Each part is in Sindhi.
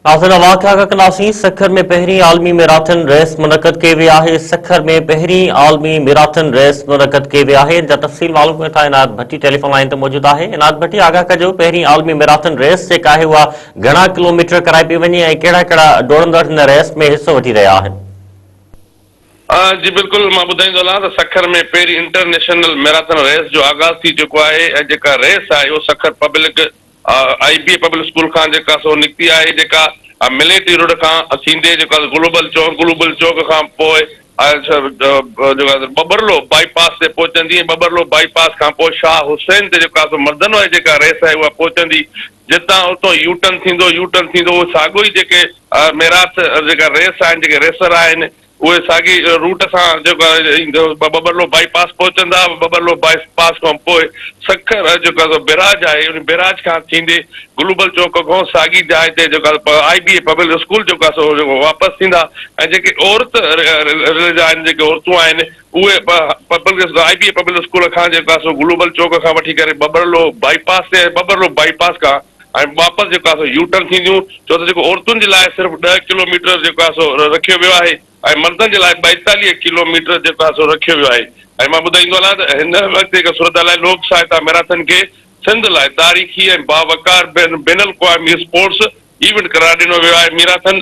ناظرين اوهان کي آگاهه ڪنداسين سکر ۾ پهرين عالمي ميراٿن ريس منعقد ڪئي وئي آهي سکر ۾ پهرين عالمي ميراٿن ريس منعقد ڪئي وئي آهي ان جا تفصيل معلوم ڪيون ٿا عنايت ڀٽي ٽيليفون لائين تي موجود آهي عنايت ڀٽي آگاهه ڪجو پهرين عالمي ميراٿن ريس جيڪا آهي اها گهڻا ڪلوميٽر ڪرائي پئي وڃي ۽ ڪهڙا ڪهڙا ڊوڙندڙ هن ريس ۾ حصو وٺي رهيا آهن. جي بلڪل مان ٻڌائيندو هلان ته سکر ۾ پهرين انٽرنيشنل ميراٿن ريس جو آغاز ٿي چڪو آهي ۽ جيڪا ريس آهي اهو Sukkur public I B A public school کان جيڪا سو نڪتي آهي جيڪا مليٽري روڊ کان ٿيندي جيڪا گلوبل چوڪ گلوبل چوڪ کان پوء جيڪا ٻٻرلو بائي پاس تي پهچندي ۽ ٻٻرلو بائي پاس کان پوء شاهه حسين تي جيڪا سو مردن واري جيڪا ريس آهي اها پهچندي جتان اتان يو ٽرن ٿيندو يو ٽرن ٿيندو اهو ساڳيو ئي جيڪي ميراٿ جيڪا ريس آهن جيڪي ريسر آهن اهي ساڳئي روٽ سان جيڪو ايندو ٻٻرلو بائي پاس پهچندا، ٻٻرلو بائي پاس کان پوء سکر جيڪو سو بئراج آهي ان بئراج کان ٿيندي گلوبل چوڪ کان ساڳي جاء تي جيڪو آء بي اي پبلڪ اسڪول جيڪو سو جيڪو واپس ٿيندا ۽ جيڪي عورت رلي جا آهن جيڪي عورتون آهن اهي public I B A public school کان جيڪو سو گلوبل چوڪ کان وٺي ڪري ٻٻرلو بائي پاس تي ٻٻرلو بائي پاس کان ۽ واپس جيڪو آهي سو يو ٽرن ٿينديون ڇو ته جيڪو عورتن جي لاء صرف ڏهه ڪلو ميٽر جيڪو آهي سو رکيو ويو آهي ۽ مردن جي لاء 42 ڪلو ميٽر جيڪو آهي سو رکيو ويو آهي ۽ مان ٻڌائيندو هلان ته هن وقت جيڪا صورتحال آهي لوڪ سهائتا ميراٿن کي سنڌ لاء تاريخي ۽ باوقار بين الاقوامي اسپورٽس ايونٽ قرار ڏنو ويو آهي ميراٿن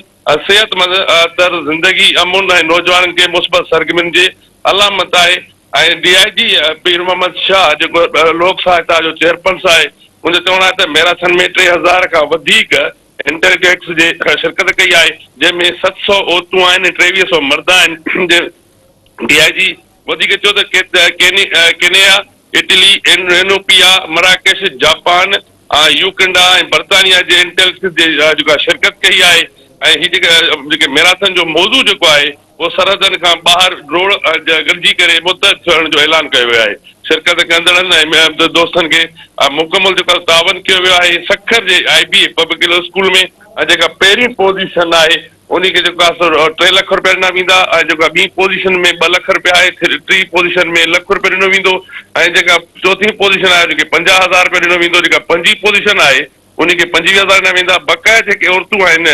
صحتمند طرز زندگي، امن ۽ نوجوانن کي مثبت سرگرمين جي علامت آهي ۽ ڊي I جي پير محمد شاهه جيڪو لوڪ سهائتا جو چيئرپرسن آهي ان جو چوڻ آهي ته ميراٿن ۾ 3000 کان وڌيڪ انٽرگيٽس جي شرڪت ڪئي آهي جنهن ۾ 700 عورتون آهن ۽ 2300 مرد آهن ڊي I جي وڌيڪ چيو ته ڪينيا، اٽلي، اينوپيا، مراڪش، جاپان، يوڪنڊا ۽ برطانيا جي انٽيلڪس جي جيڪا شرڪت ڪئي آهي ۽ هي جيڪا جيڪي ميراٿن جو موضوع جيڪو آهي اهو سرحدن کان ٻاهر ڊوڙ گڏجي ڪري متحد ٿيڻ جو اعلان ڪيو ويو آهي. شرڪت ڪندڙن ۽ دوستن کي مڪمل جيڪو تعاون ڪيو ويو آهي. سکر جي آء بي اي پبلڪ اسڪول ۾ جيڪا پهرين پوزيشن آهي انهي کي جيڪو آهي سو ٽي لک رپيا ڏنا ويندا ۽ جيڪا ٻي پوزيشن ۾ ٻه لک رپيا آهي ٽي پوزيشن ۾ لک رپيو ڏنو ويندو ۽ جيڪا چوٿين پوزيشن آهي ان کي 50 هزار رپيا ڏنو ويندو جيڪا پنجين پوزيشن آهي ان کي 25 هزار ڏنا ويندا بقايا جيڪي عورتون آهن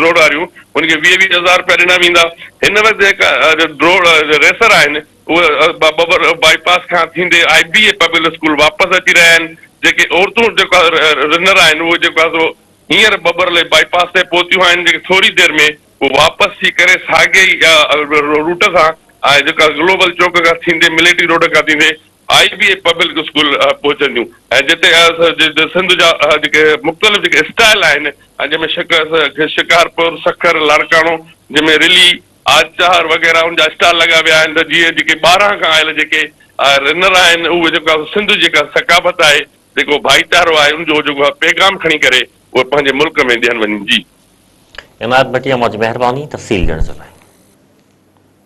ڊوڙ واريون ان کي 20 20 هزار رپيا ڏنا ويندا هن وقت جيڪا ڊوڙ ريسر آهن اهي ٻٻر بائي پاس کان ٿيندي آء بي اي پبلڪ اسڪول واپس اچي رهيا آهن جيڪي عورتون جيڪا رنر آهن اهي جيڪو آهي سو هينئر ٻٻرلي بائي پاس تي پهتيون آهن جيڪي ٿوري دير ۾ هو واپس ٿي ڪري ساڳئي ئي روٽ سان ۽ جيڪا گلوبل چوڪ کان ٿيندي ملٽري روڊ کان ٿيندي آء بي اي پبلڪ اسڪول پهچنديون ۽ جتي سنڌ جا جيڪي مختلف جيڪي اسٽائل آهن ۽ جنهن ۾ شڪارپور، سکر، لاڙڪاڻو جنهن ۾ رلي، آچار وغيره ان جا اسٽال لڳا ويا آهن ته جيئن جيڪي ٻاهران کان آيل جيڪي رنر آهن اهي جيڪا سنڌ جي جيڪا ثقافت آهي جيڪو ڀائيچارو آهي ان جو جيڪو آهي پيغام کڻي ڪري اهي پنهنجي ملڪ ۾ ڏين وڃن جي. عنايت ڀٽي اوهان جي مهرباني تفصيل ڏيڻ جي لاء.